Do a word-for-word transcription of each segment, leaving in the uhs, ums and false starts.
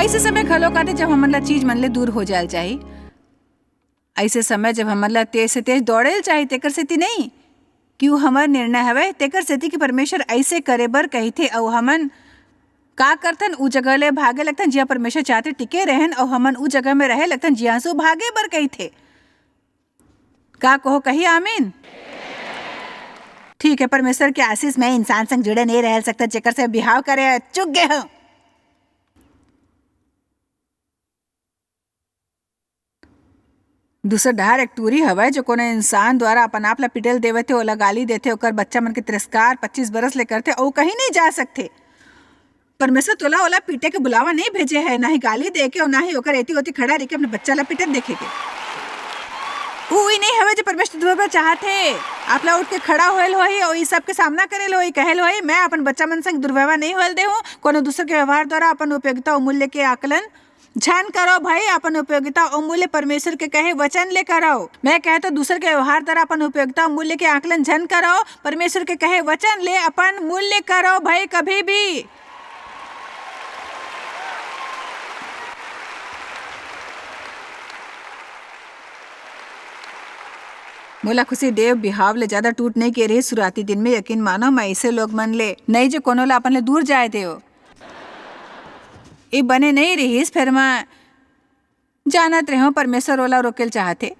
ऐसे समय घलोक आथे, जब हमन ला चीज मन ले दूर हो जायल चाही। ऐसे समय, जब हमन ला तेज से तेज दौड़ेल चाही, तेकर सेती नहीं कि वो हमर निर्णय हवय, तेकर सेती कि परमेश्वर ऐसे करे बर कहिथे, अउ हमन का करथन, उ जगह ले भागे लगथन, जिहाँ परमेश्वर चाहथे टिके रहन, अउ हमन उ जगह में रहे लगथन, जिहाँ से वो भागे बर कहिथे। का कहो, कही आमीन? ठीक है, परमेश्वर के आशीष। मैं इंसान संग जुड़े नहीं रह सकता, जेकर से बिहाव करे चुक गए हो। दूसर डहार एक टूरी हवय, जो कोनो इंसान द्वारा अपन आप ला पिटेल देवथे, ओला गाली देथे, ओकर बच्चा मन के तिरस्कार पच्चीस बरस ले करथे, अउ कहीं नहीं जा सकथे। परमेश्वर तोला ओला पीटे के बुलावा नहीं भेजे है, ना ही गाली दे के, अउ ना ही ओकर एती ओती खड़ा रह के अपने बच्चा ला पिटत देखे के। उ ई नहीं हवे जो परमेश्वर दुर्व्यवहार चाहत हे। आप ला उठ के खड़ा होयल होही अउ ई सब के सामना करेल होही, कहल होही, "मैं अपन बच्चा मन संग दुर्व्यवहार नहीं होयल दे हूँ।" कोनो दूसर के व्यवहार द्वारा अपन उपयोगिता अउ मूल्य के आकलन झन करो भाई, अपन उपयोगिता अउ मूल्य परमेश्वर के कहे वचन ले करो। मैं कहत हूँ दूसर के व्यवहार द्वारा अपन उपयोगिता अउ मूल्य के आकलन झन करो, परमेश्वर के कहे वचन ले अपन मूल्य करो भाई, कभी भी। मोला खुशी देव बिहाव ले ज्यादा टूट नहीं के रही। शुरुआती दिन में यकीन मानो, मैं ऐसे लोग मन ले नहीं जो कोनो ला अपन ले दूर जाए देव। ये बने नहीं रहीस, फिर मैं जानत रहे हूँ परमेश्वर ओला रोकेल चाहते।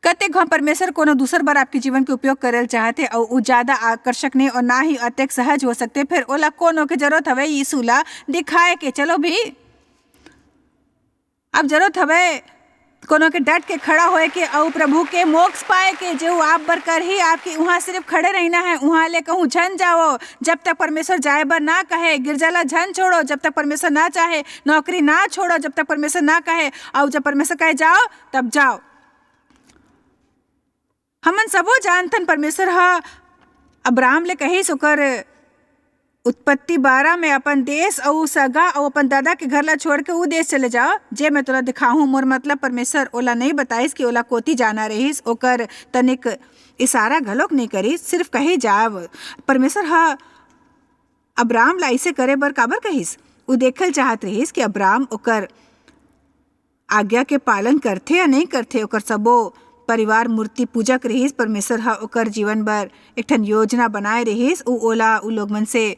कतेक घाव परमेश्वर कोनो दूसर बर आपके जीवन के उपयोग करेल चाहते, अउ उ ज्यादा आकर्षक नहीं और ना ही अतेक सहज हो सकते, फिर ओला कोनो के जरूरत हवे यीशु ला दिखाए के। चलो भी, अब जरूरत हवे कोनो के डट के खड़ा होए के अउ प्रभु के मोक्ष पाए के, जो आप बर करही। आपके उहाँ सिर्फ खड़े रहना है, उहाँ ले कहूँ झन जाओ, जब तक परमेश्वर जाए बर ना कहे। गिरजा ला झन छोड़ो, जब तक परमेश्वर ना चाहे। नौकरी ना छोड़ो, जब तक परमेश्वर ना कहे। अउ जब परमेश्वर कहे जाओ, तब जाओ। हमन सबो जानथन, परमेश्वर ह अब्राहम ले कहिस, ओकर उत्पत्ति बारह में, "अपन देश अउ सगा अउ अपन दादा के घर ला छोड़ के उ देश चले जाओ, जे मैं तोला दिखाहूं।" मोर मतलब, परमेश्वर ओला नहीं बताइस कि ओला कोती जाना रहिस, ओकर तनिक इशारा घलोक नहीं करिस, सिर्फ कही, "जाव।" परमेश्वर ह अब्राहम ला ऐसे करे बर काबर कहिस? उ देखल चाहत रहिस कि अब्राहम ओकर आज्ञा के पालन करथे या नहीं करथे। ओकर सबो परिवार मूर्ति पूजक रहिस। परमेश्वर ह ओकर जीवन बर एक ठन योजना बनाए रहिस। उ ओला उ लोग मन से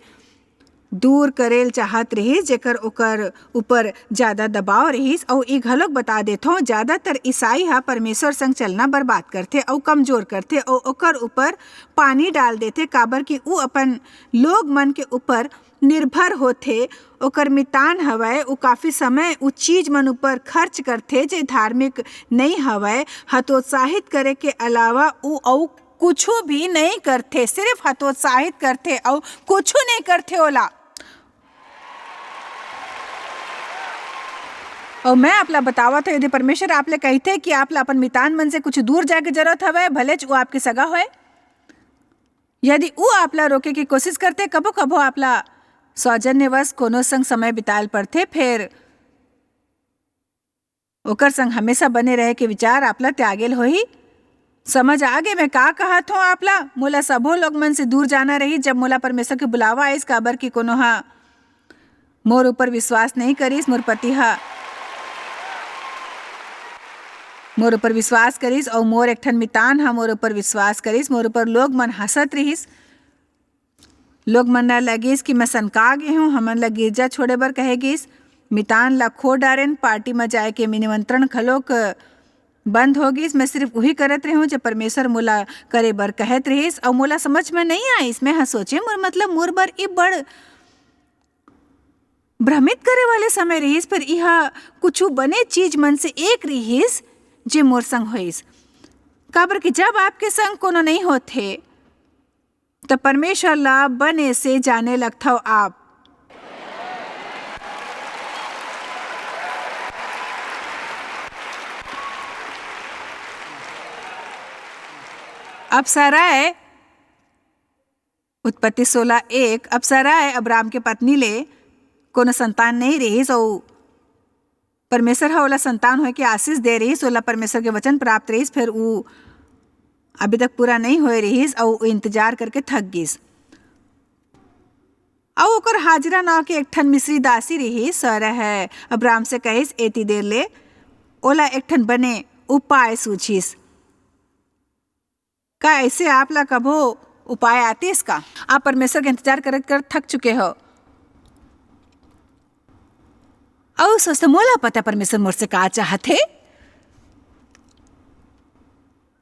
दूर करेल चाहत रहिस, जेकर ओकर ऊपर ज्यादा दबाव रहिस। अउ ई घलोक बता देथों, ज्यादातर ईसाई ह परमेश्वर संग चलना बर्बाद करथे अउ कमजोर करथे अउ ओकर ऊपर पानी डाल देथे, काबर कि उ अपन लोग मन के ऊपर निर्भर होथे। ओकर मितान हवय, उ काफी समय उ चीज मन ऊपर खर्च करथे, जे धार्मिक नइ हवय। हतोत्साहित करे के अलावा उ अउ कुछु भी नइ करथे, सिर्फ हतोत्साहित करथे अउ कुछु नइ करथे ओला। अउ मैं आप ला बतावत हूँ, यदि परमेश्वर आप ले कहिथे कि आप ला अपन मितान मन से कुछ दूर जाए के जरूरत हवय, भलेच वो आपके सगा होय, यदि वो आप ला रोके के कोशिश करथे, कभो-कभो आप ला सौजन्यवश कोनो संग समय बितायल पड़थे, फेर ओकर संग हमेशा बने रहे के विचार आप ला त्यागेल होही। समझ आगे मैं का कहत हूँ आप ला? मोला सबो लोग मन से दूर जाना रही, जब मोला परमेश्वर के बुलावा आइस, काबर कि कोनो ह मोर ऊपर विश्वास नहीं करिस, मोर पति ह मोर ऊपर विश्वास करिस, अउ मोर एक ठन मितान ह मोर ऊपर विश्वास करिस। मोर ऊपर लोग मन हंसत रिहिस, लोग मन ला लगिस कि मैं सनका गे हूँ, हमन ला गिरजा छोड़े बर कहे गिस। मितान ला खो डारेन, पार्टी म जाए के निमंत्रण घलोक बंद हो गिस। मैं सिर्फ उही करत रेहूँ, जे परमेश्वर मोला करे बर कहत रिहिस, अउ मोला समझ में नहीं आइस। मैं ह सोचे, मोर मतलब, मोर बर ई बड़ भ्रमित करे वाले समय रिहिस, पर इहा कुछु बने चीज मन से एक रिहिस, जे मोर संग होइस। काबर कि जब आपके संग कोनो नहीं होथे, त परमेश्वर ला बने से जाने लगथव आप। अब सराय, उत्पत्ति सोलह एक, अब सराय अब्राम के पत्नी ले कोनो संतान नहीं रिहिस, अउ परमेश्वर ह ओला संतान होय के आशीष दे रिहिस, ओला परमेश्वर के वचन प्राप्त रिहिस, फेर ऊ अभी तक पूरा नहीं होए रिहिस, अउ ऊ इंतजार करके थक गिस। अउ ओकर हाजिरा नांव के एक ठन मिस्री दासी रिहिस। सैरा ह अब्राहम से कहिस, "एती देर ले ओला एक ठन बने उपाय सूझिस।" का ऐसे आप ला कभो उपाय आतिस का? आप परमेश्वर के इंतजार करत करत थक चुके हो। अउ सोचते, "मोला पता परमेश्वर मोर से का चाहत हे।"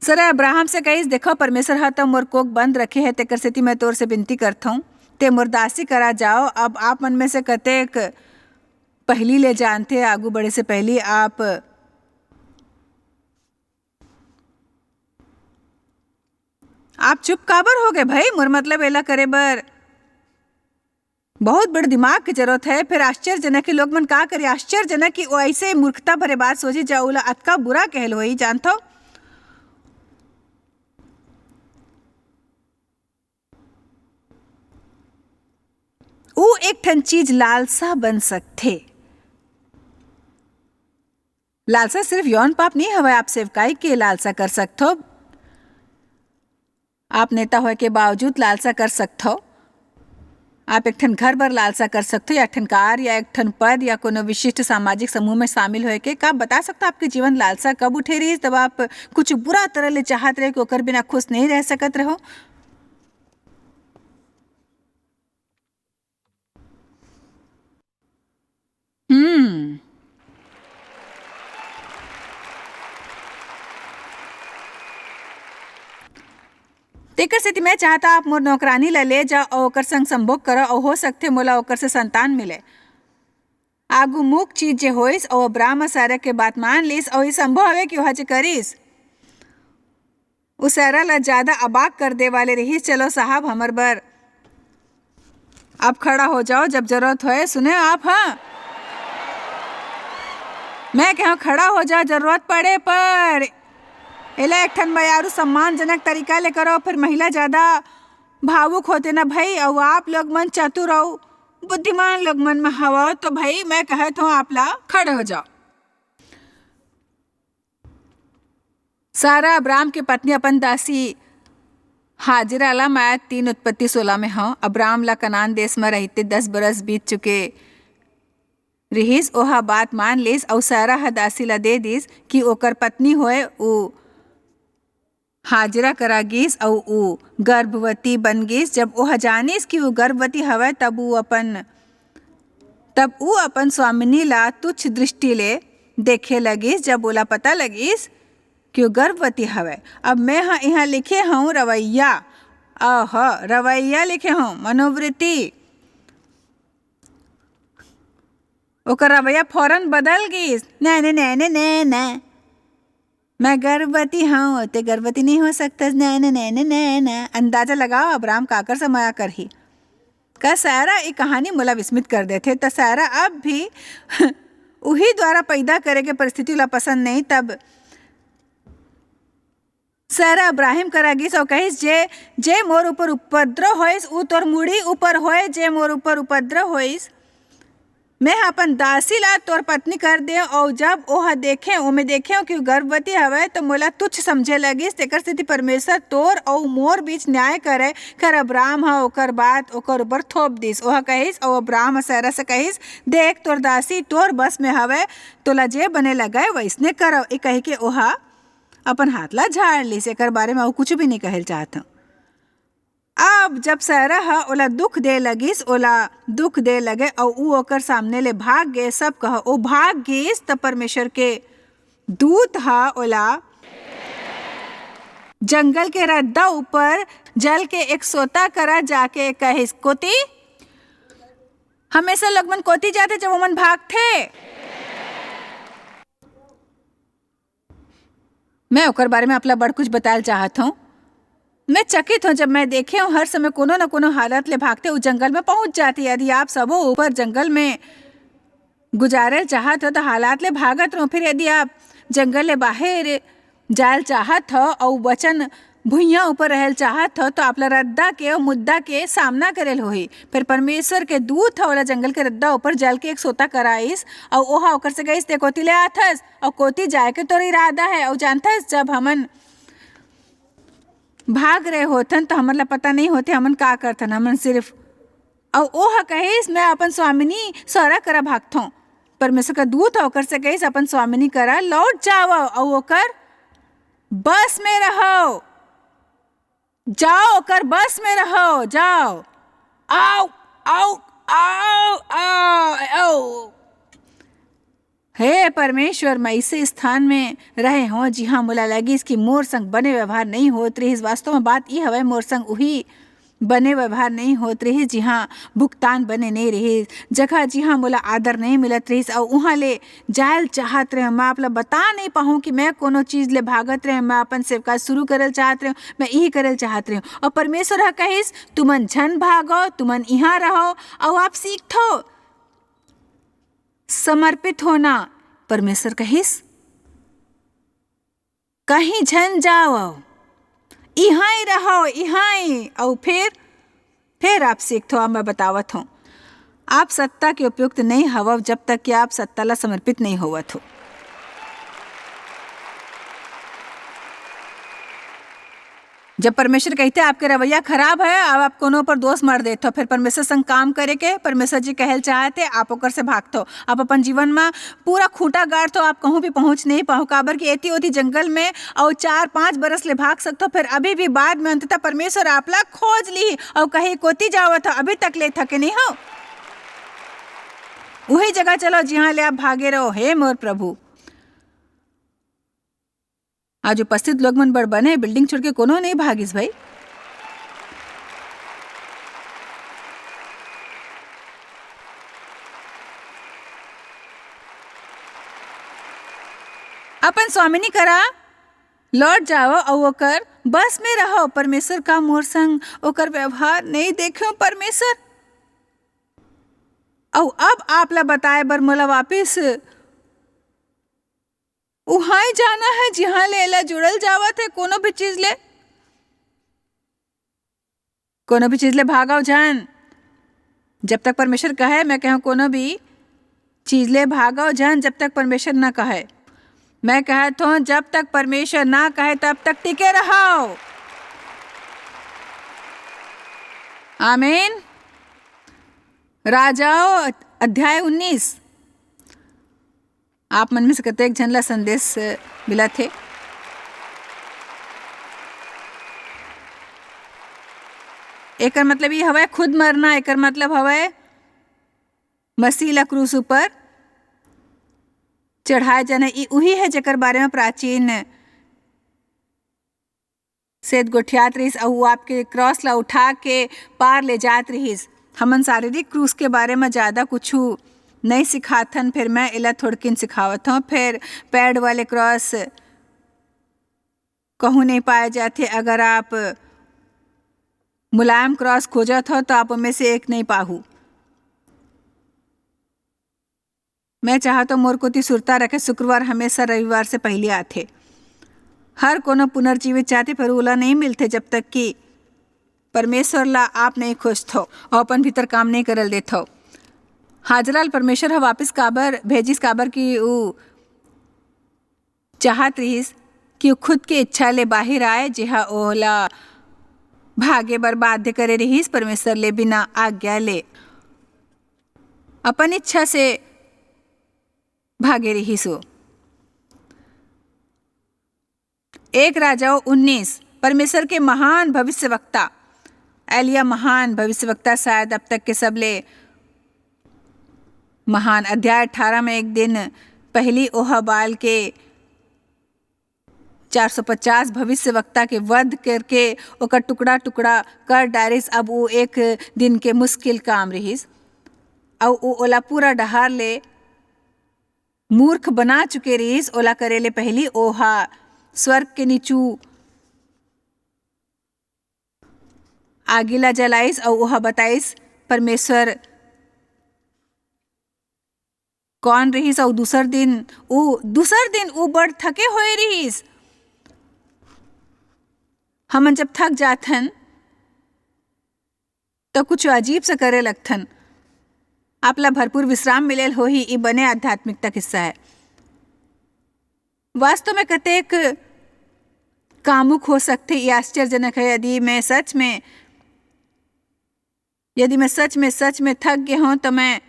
सैरा अब्राहम से कहिस, "देखो, परमेश्वर ह त मोर कोख बंद रखे हे, तेकर सेती मैं तोर से विनती करथौं, ते मोर दासी करा जाओ।" अब आप मन में से कतेक पहिली ले जानथे, आगू बढ़े से पहिली आप, आप चुप काबर हो गए भाई? मोर मतलब, एला करे बर बहुत बड़ दिमाग के जरूरत है। फिर आश्चर्यजनक कि लोग मन का करे, आश्चर्यजनक कि वो ऐसे मूर्खता भरे बात सोचे, जा ओला अतका बुरा कहल होई, जानथो? ऊ एक ठन चीज लालसा बन सकथे। लालसा सिर्फ यौन पाप नहीं हवय, आप सेवकाई के लालसा कर सकथो। आप नेता होय के बावजूद लालसा कर सकथो। आप एक ठन घर बर लालसा कर सकथो, या एक ठन कार, या एक ठन पद, या कोनो विशिष्ट सामाजिक समूह में शामिल होय के। का आप बता सकथो, आपके जीवन लालसा कब उठे रहिस, तब आप कुछ बुरा तरह ले चाहत रहे कि ओकर बिना खुश नहीं रह सकत रहो? हम्म। तेकर सेती मैं चाहता, आप मोर नौकरानी ला ले जाओ अउ ओकर संग संभोग करो, अउ हो सकथे मोला ओकर से संतान मिले। आगू मुख चीज जे होइस, अउ अब्राहम ह सैरा के बात मान लीस, अउ ये संभव हवे कि ओह जे करिस, उ सैरा ला ज्यादा अबाक कर दे वाले रहिस। चलो साहब, हमर बर आप खड़ा हो जाओ जब जरूरत होए। सुने आप, हाँ, मैं कहूँ खड़ा हो जाओ जरूरत पड़े पर। एला एक ठन मयारू सम्मानजनक तरीका ले करो, फिर महिला ज्यादा भावुक होथे ना भाई। अउ आप लोग मन चतुर अउ बुद्धिमान लोग मन में हवो, तो भाई मैं कहत हूँ आप ला खड़े हो जाओ। सारा अब्राम के पत्नी अपन दासी हाजिरा ला, मैं तीन उत्पत्ति सोलह में हूँ। अब्राम ला कनान देश में रहते दस बरस बीत चुके रिहिस। ओहा बात मान लिस अउ सारा ह दासी ला दे दिस कि ओकर पत्नी होए। उ हाजिरा करा गिस अउ उ गर्भवती बन गिस। जब ओह जानिस कि उ गर्भवती हवय, तब उ अपन, तब उ अपन स्वामिनी ला तुच्छ दृष्टि ले देखे लगिस। जब ओला पता लगिस कि उ गर्भवती हवय, अब मैं ह इहाँ लिखे हूँ रवैया, अह, रवैया लिखे हूँ, मनोवृत्ति। ओकर रवैया फौरन बदल गिस। "नैने, नैने, नैने, मैं गर्भवती हूँ, ते गर्भवती नहीं हो सकता।" नैने, नैने, नैने। अंदाजा लगाओ, अब्राम काकर समया करही। का सारा ये कहानी मोला विस्मित कर देथे, त सारा अब भी उही द्वारा पैदा करे के परिस्थिति ला पसंद नहीं। तब सारा अब्राहिम करा गिस अउ कहिस, "जे, जे मोर ऊपर उपद्रव होइस, उ तोर मुड़ी ऊपर होए, जे मोर ऊपर उपद्रव होइस।" मैं ह अपन दासी ला तोर पत्नी कर देंव, अउ जब ओह देखेंव, ओमे देखेंव कि उ गर्भवती हवय, त मोला तुच्छ समझे लगिस। तेकर सेती परमेश्वर तोर अउ मोर बीच न्याय करय कर अब्राम ह ओकर बात ओकर ऊपर थोप दिस। ओह कहिस, अउ अब्राम ह सैरा से कहिस, "देख, तोर दासी तोर बस में हवय, तोला जे बने लगय, वइसने करव।" ए कहिके ओह अपन हाथ ला झाड़ लिस। एकर बारे में अउ कुछ भी नहीं कहल चाहत हूँ। अब जब सैरा ह ओला दुख दे लगिस, ओला दुख दे लगे अउ ऊ ओकर सामने ले भाग गे, सब कह ओ भाग गिस, त परमेश्वर के दूत ह ओला जंगल के रद्दा ऊपर जल के एक सोता करा जाके कहिस, "कोती?" हमेशा लोग मन कोती जाथे जब ओमन भागथे। मैं ओकर बारे में आप ला बड़ कुछ बतायल चाहत हूँ। मैं चकित हूँ, जब मैं देखे हूँ, हर समय कोनो न कोनो हालत ले भागते उ जंगल में पहुँच जाते। यदि आप सबो ऊपर जंगल में गुजारल चाहत हो, तो हालात ले भागत रहो। फिर यदि आप जंगल ले बाहर जायल चाहत हो अउ वचन भुइयां ऊपर रहल चाहत हो, तो आप ला रद्दा के अउ मुद्दा के सामना करेल होही। फिर परमेश्वर के दूत ह ओला जंगल के रद्दा ऊपर जल के एक सोता कराइस, अउ ओहा ओकर से कहिस, "ते कोती ले आथस, अउ कोती जाए के तोर इरादा है?" अउ जानथस, जब हमन भाग रहे होथन, तो हमन ला पता नहीं होथे, हमन का करथन, हमन सिर्फ अउ ओह कहिस, "मैं अपन स्वामिनी सौरा करा भागथों।" परमेश्वर का दूत ह ओकर से कहिस, "अपन स्वामिनी करा लौट जावव अउ ओकर बस में रहव। जाओ, ओकर बस में रहव, जाओ।" आओ, आओ, आओ, आओ, आओ। हे परमेश्वर, मैं अइसे स्थान में रहे हों, जिहां मोला लगिस कि मोर संग बने व्यवहार नइ होत रिहिस। वास्तव में बात ई हवय, मोर संग उही बने व्यवहार नइ होत रिहिस, जिहां भुगतान बने नइ रिहिस, जगह जिहां मोला आदर नइ मिलत रिहिस, अउ उहां ले जायल चाहत रहें। मैं आप ला बता नइ पाहूं कि मैं कोनो चीज ले भागत रहें। मैं अपन सेवकाई शुरू करल चाहत रहें, मैं इही करल चाहत रहें। अउ परमेश्वर ह कहिस, "तुमन झन भागो, तुमन इहां रहो, अउ आप सीखथो समर्पित होना।" परमेश्वर कहिस, "कहीं झन जाओ, इहां ही रहो, इहां ही।" अउ फिर, फिर आप सीखथो, अब मैं बतावत हूं, आप सत्ता के उपयुक्त नहीं हवव, जब तक कि आप सत्ता ला समर्पित नहीं होवत हो। जब परमेश्वर कहिथे, "आपके रवैया खराब है," अब आप कोनो पर दोष मार देथो, फिर परमेश्वर संग काम करे के परमेश्वर जी कहल चाहत हे, आप ओकर से भागथो। आप अपन जीवन में पूरा खूंटा गाड़थो, आप कहूं भी पहुंच नहीं पाहू, काबर कि एती ओती जंगल में अउ चार पांच बरस ले भाग सकथो, फिर अभी भी बाद में अंततः परमेश्वर आप ला खोज ली अउ कही, "कोती जावत हो, अभी तक ले थके नहीं हो? उही जगह चलो, जिहां ले आप भागे रहो।" हे मोर प्रभु, आज उपस्थित लोग मन बड़ बने, building छोड़ के कोनो नहीं भागिस भाई। अपन स्वामिनी करा लौट जाओ अउ ओकर बस में रहो। परमेश्वर का मोर संग ओकर व्यवहार नहीं देखे परमेश्वर? अउ अब आप ला बताए बर मोला वापिस उहां जाना है, जिहां ले एला जुड़ल जावत है कोनो भी चीज ले। कोनो भी चीज ले भागव झन, जब तक परमेश्वर कहे। मैं कहूं, कोनो भी चीज ले भागव झन, जब तक परमेश्वर ना कहे। मैं कहत हूं, जब तक परमेश्वर ना कहे, तब तक टिके रहव। आमीन। राजाओं, अध्याय उन्नीस। आप मन में से कतेक झन ला संदेश मिलत हे? एकर मतलब ये हवय खुद मरना, एकर मतलब हवय मसीह ला क्रूस ऊपर चढ़ाए जाना। ई उही है जेकर बारे में प्राचीन सेत गोठियात रहिस अऊ वो आपके क्रॉस ला उठा के पार ले जात रहिस। हमन शारीरिक क्रूस के बारे म जादा कुछु नइ सिखाथन, फेर मैं एला थोड़किन सिखावत हौं। फेर पैड वाले क्रॉस कहूँ नइ पाए जाथे। अगर आप मुलायम क्रॉस खोजत हव, त आप ओमे से एक नइ पाहू। मैं चाहत हौं मोर कोति सुरता रखे, शुक्रवार हमेशा रविवार से पहिली आथे। हर कोनो पुनर्जीवित जाथे, फेर ओला नइ मिलथे, जब तक कि परमेश्वर ला आप नइ खोजथव अऊ अपन भीतर काम नइ करल देथव। हाजरा ल परमेश्वर ह वापिस काबर भेजिस? काबर कि ऊ चाहत रिहिस कि वो खुद के इच्छा ले बाहिर आए, जेहा ओला भागे बर बाध्य करे रिहिस, परमेश्वर ले बिना आज्ञा ले अपन इच्छा से भागे रिहिस वो। एक राजाओं उन्नीस, परमेश्वर के महान भविष्यवक्ता एलिया, महान भविष्यवक्ता, शायद अब तक के सबले महान। अध्याय अठारह में एक दिन पहिली ओह बाल के चार सौ पचास भविष्यवक्ता के वध करके ओकर टुकड़ा-टुकड़ा कर डारिस। अब वो एक दिन के मुश्किल काम रिहिस, अऊ वो ओला पूरा डहार ले मूर्ख बना चुके रिहिस। ओला करे ले पहिली ओहा स्वर्ग के नीचू आगी ला जलाइस अऊ ओहा बताइस, परमेश्वर कौन रिहिस। अऊ दूसर दिन ऊ, दूसर दिन ऊ बड़ थके होए रिहिस। हमन जब थक जाथन, त कुछु अजीब से करे लगथन। आप ला भरपूर विश्राम मिलेल होही, ई बने आध्यात्मिकता किस्सा है। वास्तव में कतेक कामुक हो सकथे, ई आश्चर्यजनक है। यदि मैं सच में यदि मैं सच में, सच में थक गे हूँ, तो मैं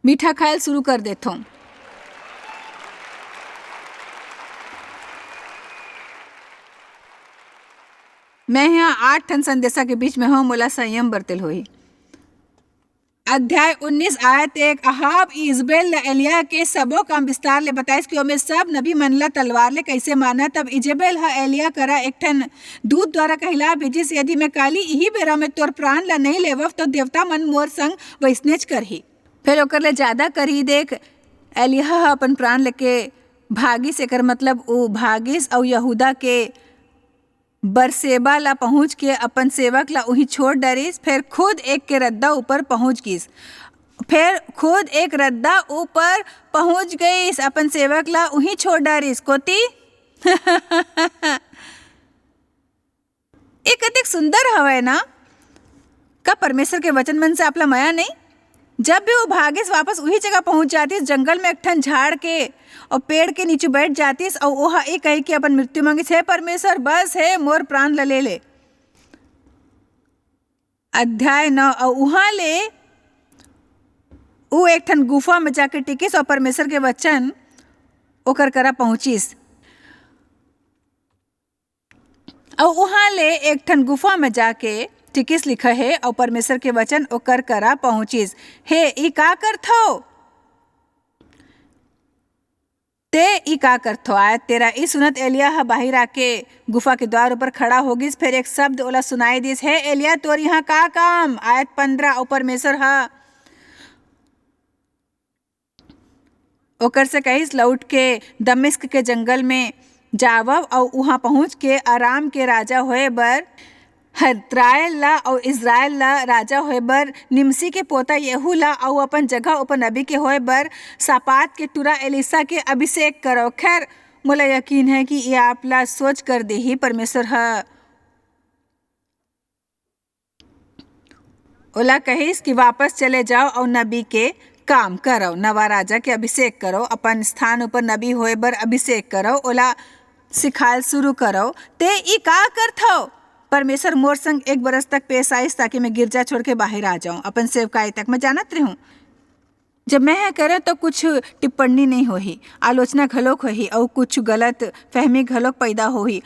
मीठा खायल शुरू कर देथों। मैं यहाँ आठ ठन संदेशा के बीच में हूँ, मोला संयम बरतेल होही। अध्याय उन्नीस, आयत एक। अहाब इजबेल ल एलिया के सबो काम विस्तार ले बताइस कि ओमे सब नबी मन ल तलवार ले कइसे मारना। तब इजबेल ह एलिया करा एक ठन दूत द्वारा कहिला भेजिस, "यदि मैं काली इही बेरा में तोर प्राण ल नइ लेवव, तो देवता मन मोर संग वइसनेच करही।" फेर ओकर ले जादा करही। देख, एलिया ह अपन प्राण लेके भागिस, एकर मतलब ऊ भागिस अउ यहूदा के बरसेबा ला पहुंच के अपन सेवक ला उहीं छोड़ डरिस, फेर खुद एक के रद्दा ऊपर पहुंच गिस। फेर खुद एक रद्दा ऊपर पहुंच गइस, अपन सेवक ला उहीं छोड़ डरिस। कोती ए कतेक सुंदर हवय ना? का परमेसर के वचन मन से आपला मया नइ? जब भी वो भागिस, वापस उही जगह पहुंच जातिस, जंगल में एक ठन झाड़ के अउ पेड़ के नीचे बैठ जातिस, अउ ओहा ए कहि के अपन मृत्यु मांगिस, "हे परमेसर, बस हे, मोर प्राण ल ले ले।" अध्याय नौ। अउ उहां ले ऊ एक ठन गुफा में जाके टिकिस, अउ परमेसर के वचन ओकर करा पहुंचिस। अउ उहां ले एक ठन गुफा में जाके टिकिस, लिखा हे, अउ परमेसर के वचन ओकर करा पहुंचिस। "हे, ई का करथव? ते ई का करथव?" आयत तेरा। ई सुनत एलिया ह बाहिर आके गुफा के द्वार ऊपर खड़ा हो गिस। फेर एक शब्द ओला सुनाई दिस, "हे एलिया, तोर इहां का काम?" आयत पन्द्रह। अउ परमेसर ह ओकर से कहिस, "लौट के दमिश्क के जंगल में जावव अउ उहां पहुंच के अराम के राजा होए बर हजराएल ला अउ इस्राएल ला राजा होए बर निमसी के पोता येहू ला अउ अपन जगह ऊपर नबी के होए बर सापात के टूरा एलीसा के अभिषेक करव।" खैर, मोला यकीन हे कि ये आप ला सोच कर देही। परमेसर ह ओला कहिस कि वापस चले जाव अउ नबी के काम करव, नवा राजा के अभिषेक करव, अपन स्थान ऊपर नबी होए बर अभिषेक करव, ओला सिखायल शुरू करव। "ते ई का करथव?" "परमेसर मोर संग एक बरस तक पेश आइस, ताकि मैं गिरजा छोड़ के बाहिर आ जाऊं। अपन सेवकाई तक मैं जानत रहूं, जब मैं ह करें, तो कुछ टिप्पणी नइ होही, आलोचना घलोक होही अउ कुछ गलत फहमी घलोक पैदा होही।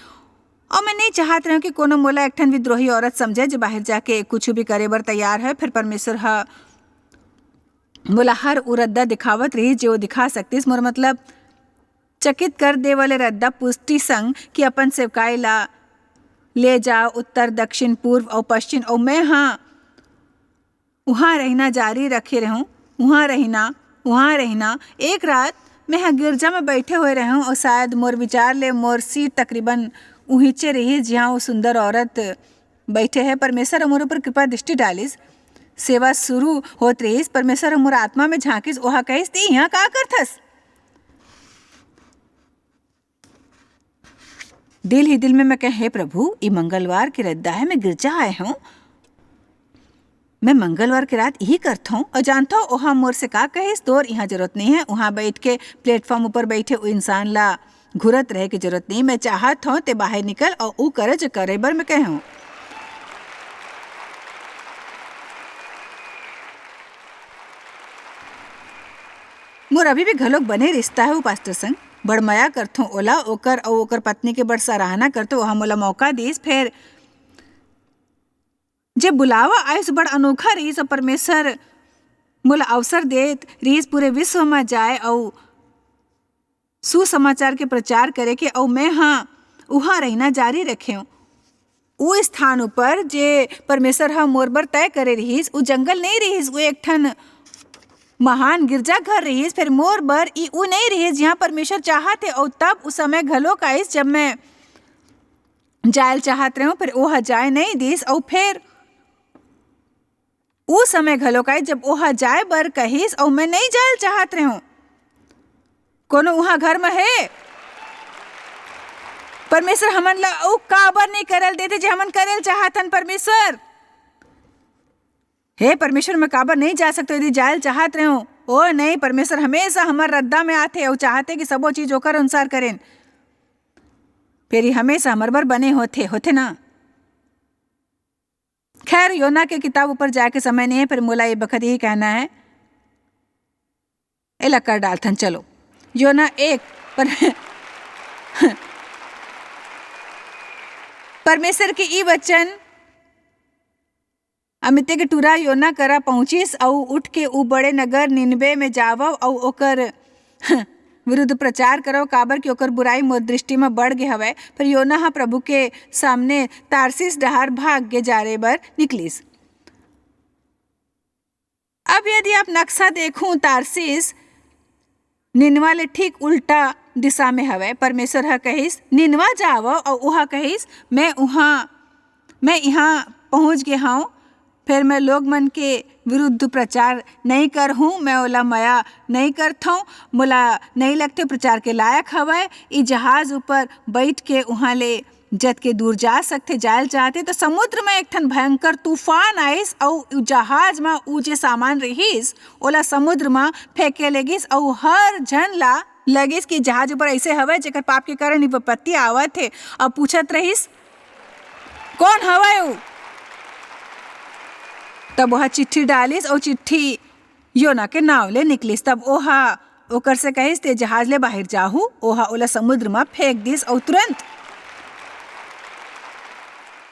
अउ मैं नइ चाहत रहें कि कोनो मोला एक ठन विद्रोही औरत समझे, जो बाहिर जाके कुछ भी करे बर तैयार हे।" फेर परमेसर ह मोला हर ऊ रद्दा दिखावत रहिस, जे वो दिखा सकतिस। मोर मतलब, चकित कर दे वाले रद्दा पुष्टि संग कि अपन सेवकाई ला ले जा उत्तर, दक्षिण, पूर्व अउ पश्चिम, अउ मैं ह उहां रहिना जारी रखे रहूं, उहां रहिना, उहां रहिना। एक रात मैं ह गिरजा में बैठे होए रहूं अउ शायद मोर विचार ले मोर सीट तकरीबन उहींचे रहिस, जिहां वो सुंदर औरत बैठे हे। परमेसर ह मोर ऊपर कृपा दृष्टि डालिस। सेवा शुरू होत रहिस। परमेसर ह मोर आत्मा में झांकिस, ओहा कहिस, "ते इहां का करथस?" दिल ही दिल में मैं कहें, "हे प्रभु, ई मंगलवार के रद्दा हे, मैं गिरजा आए हूं, मैं मंगलवार के रात इही करथों।" अउ जानथव, ओहा मोर से का कहिस, "तोर इहां जरूरत नइ हे, उहां बैठ के प्लेटफॉर्म ऊपर बैठे उ इंसान ला घूरत रहे के जरूरत नइ। मैं चाहत हंव, ते बाहिर निकल अउ ऊ करे, जो करे बर मैं कहे हंव।" मोर अभी भी घलोक बने रिश्ता हे ऊ पास्टर संग। बड़ मया करथों ओला, ओकर अउ ओकर पत्नी के बड़ सराहना करथों। ओहा मोला मौका दिस, फेर जे बुलावा आइस, बड़ अनोखा रिहिस, अउ परमेसर मोला अवसर देत रिहिस पूरे विश्व म जाए अउ सुसमाचार के प्रचार करे के, अउ मैं ह उहां रहिना जारी रखेंव। उ स्थान ऊपर जे परमेसर ह मोर बर तय करे रिहिस, उ जंगल नइ रिहिस, उ एक ठन महान गिरजाघर रिहिस। फेर मोर बर ई उ नइ रिहिस, जिहां परमेसर चाहत हे। अउ तब उ समय घलोक आइस, जब मैं जायल चाहत रहेंव, फेर ओह जाय नइ दिस। अउ फेर उ समय घलोक आइस, जब ओह जाय बर कहिस, अउ मैं नइ जायल चाहत रहेंव। कोनो उहां घर म हे? परमेसर हमन ला अउ काबर नइ करल देथे, जे हमन करल चाहत हन, परमेसर? हे परमेसर, मैं काबर नइ जा सकत, यदि जायल चाहत रहेंव? ओ नहीं, परमेसर हमेसा हमर रद्दा में आथे अउ चाहथे कि सबो चीज ओकर अनुसार करेन। फेर ई हमेसा हमर बर बने होथे, होथे ना? खैर, योना के किताब ऊपर जाए के समय नहीं है, पर मोला ये बखत यही कहना है, एला कर डालथन। चलो, योना एक पर परमेश्वर के ई वचन, अमित्य के टूरा योना करा पहुंचिस, अऊ उठ के ऊ बड़े नगर निनवे में जावव, अऊ ओकर विरुद्ध प्रचार करव, काबर कि ओकर बुराई मोर दृष्टि म बढ़ गे हवय। पर योना ह प्रभु के सामने तारसीस डहार भाग के जारे बर निकलिस। अब यदि आप नक्शा देखहू, तारसीस निनवा ले ठीक उल्टा दिशा में हवय। परमेश्वर ह कहिस, "निनवा जावव," अऊ ओहा कहिस, "मैं उहाँ, मैं इहाँ पहुँच गे हंव, फेर मैं लोग मन के विरुद्ध प्रचार नई करहूँ, मैं ओला मया नई करथंव, मोला नई लगथे प्रचार के लायक हवय।" ई जहाज ऊपर बइठ के उहाँ ले जतके दूर जा सकथे, जायल चाहथे, तो समुद्र म एक ठन भयंकर तूफान आइस, अऊ उ जहाज म उ जे सामान रिहिस, ओला समुद्र म फेंके लेगिस, अऊ हर झन ला लगिस कि जहाज ऊपर अइसे हवय, जेकर पाप के कारण ई विपत्ति आवत हे, अऊ पूछत रहिस, "कौन हवय उ?" तब वह चिट्ठी डालिस, अऊ चिट्ठी योना के नाव ले निकलिस। तब ओहा ओकर से कहिस, "ते जहाज ले बाहिर जाहू।" ओहा ओला समुद्र म फेंक दिस अउ तुरंत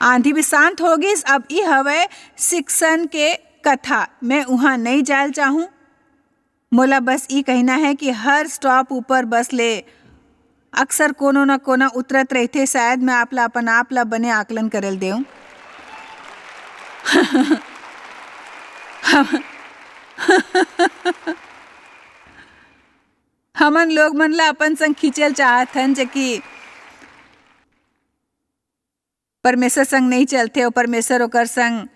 आंधी भी शांत हो गिस। अब ई हवय सिक्सन के कथा। मैं उहाँ नई जायल चाहूँ। मोला बस ई कहना है कि हर स्टॉप ऊपर बस ले अक्सर कोनो न कोनो उतरत रहिथे। शायद मैं आप ला अपन आप ला बने आकलन करे ल देऊं। हम, हमन लोग मन ला अपन संग खींचे ल चाहत हन, जे कि परमेश्वर संग नई चलथे, अउ परमेश्वर ओकर संग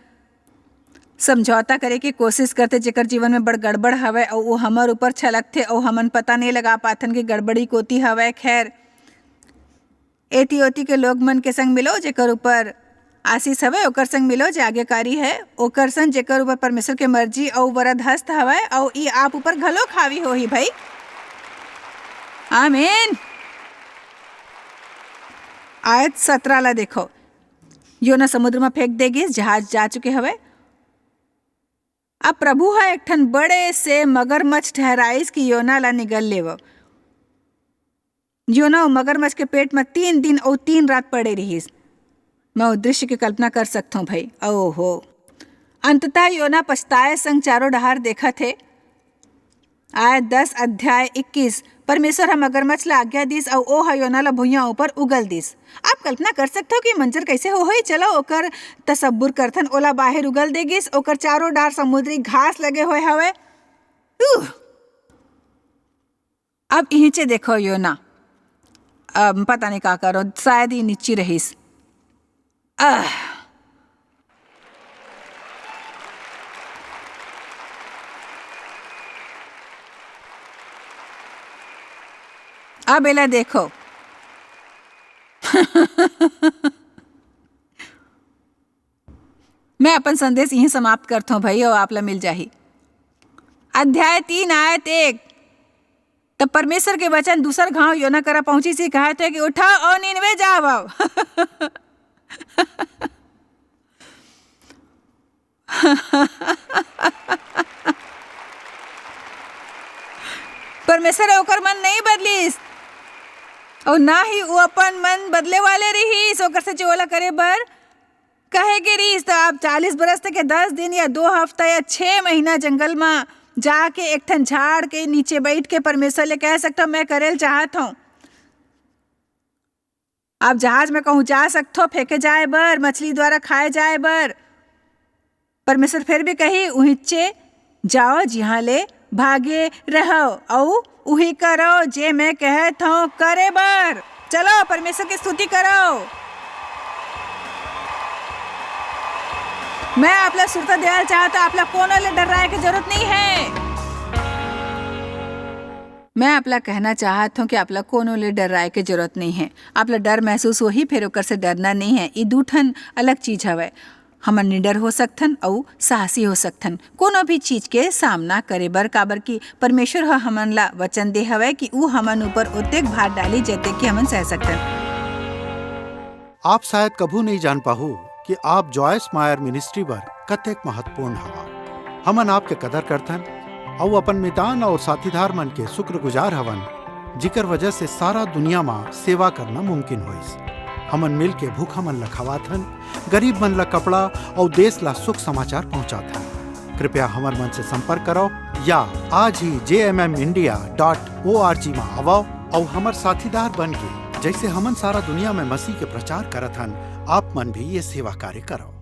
समझौता करे के कोशिश करथे, जेकर जीवन में बड़ गड़बड़ हवय, अउ वो हमर ऊपर छलकथे, अउ हमन पता नई लगा पाथन कि गड़बड़ी कोती हवय। खैर, एती ओती के लोग मन के संग मिलो, जेकर ऊपर आशीष हवय, ओकर संग मिलो, जे आज्ञाकारी है, ओकर संग, जेकर ऊपर परमेश्वर के मर्जी अउ वरद हस्त हवय, अउ ई आप ऊपर घलो हावी होही, भाई। आमीन। आयत सतरा ला देखो, योना समुद्र म फेंक दे गिस, जहाज जा चुके हवय। अब प्रभु ह एक ठन बड़े से मगरमच्छ ठहराइस कि योना ला निगल लेवव। योना अउ मगरमच्छ के पेट म तीन दिन अउ तीन रात पड़े रिहिस। मैं ओ दृश्य के कल्पना कर सकथंव, भाई। ओहो। अंततः योना पछताए संग चारों डहार देखत हे। आय दस, अध्याय इक्कीस। परमेश्वर ह मगरमच्छ ला आज्ञा दिस अउ ओ ह योना ला भुइयां ऊपर उगल दिस। आप कल्पना कर सकथव कि मंजर कइसे हो होही? चलो, ओकर तसब्बुर करथन। ओला बाहिर उगल दे गिस, ओकर चारों डार समुद्री घास लगे होए हवय। उह! अब इहिंचे देखो योना। अब पता नहीं का करो, शायद ही नीची रहिस। आह! अब एला देखो। मैं अपन संदेश इहीं समाप्त करथौं, भाई, अउ आप ला मिल जाही। अध्याय तीन, आयत एक। तब परमेश्वर के वचन दूसर घांव योना करा पहुंचिस, कहत हे कि उठव अउ नीनवे जावव। परमेश्वर ओकर मन नइ बदलिस, अउ ना ही वो अपन मन बदले वाले रिहिस, ओकर से जे ओला करे बर कहे गे रिहिस। त आप चालीस बरस तक के दस दिन या दो हफ्ता या छह महीना जंगल म जाके एक ठन झाड़ के नीचे बइठ के परमेश्वर ले कह सकथव, "मैं करे ल चाहत हौं।" आप जहाज में कहूँ जा सकथव, फेंके जाए बर, मछली द्वारा खाए जाए बर। परमेश्वर फेर भी कही, "उहिंचे जाओ, जिहाँ ले भागे रहव, अउ उही करो, जे मैं कहत हौं करे बर।" चलो, परमेश्वर की स्तुति करो। मैं आप ला सुरता देना चाहत हौं, आप ला कोनो ले डर्राए के जरूरत नहीं है। मैं आप ला कहना चाहत हौं कि आप ला कोनो ले डर्राए के जरूरत नहीं है। आप ला डर महसूस होही, फेर ओकर से डरना नहीं है। ई दू ठन अलग चीज हवय। हमन निडर हो सकथन अउ साहसी हो सकथन कोनो भी चीज के सामना करे बर, काबर कि परमेश्वर ह हमन ला वचन दे हवय कि ऊ हमन ऊपर ओतेक भार डाली, जतेक कि हमन सह सकथन। आप शायद कभू नहीं जान पाहू कि आप जॉयस मायर मिनिस्ट्री बर कतेक महत्वपूर्ण हवा। हमन आपके कदर करथन अउ अपन मितान अउ साथीदार मन के शुक्रगुजार हवन, जिकर वजह से सारा दुनिया म सेवा करना मुमकिन होइस। हमन मिल के भूखा मन ल खवाथन, गरीब मन ल कपड़ा अउ देश ल सुख समाचार पहुंचाथन। कृपया हमर मन से संपर्क करो या आज ही जे M M India dot O R G म आवव अउ हमर साथीदार बन के, जैसे हमन सारा दुनिया में मसीह के प्रचार करत हन, आप मन भी ये सेवा कार्य करो।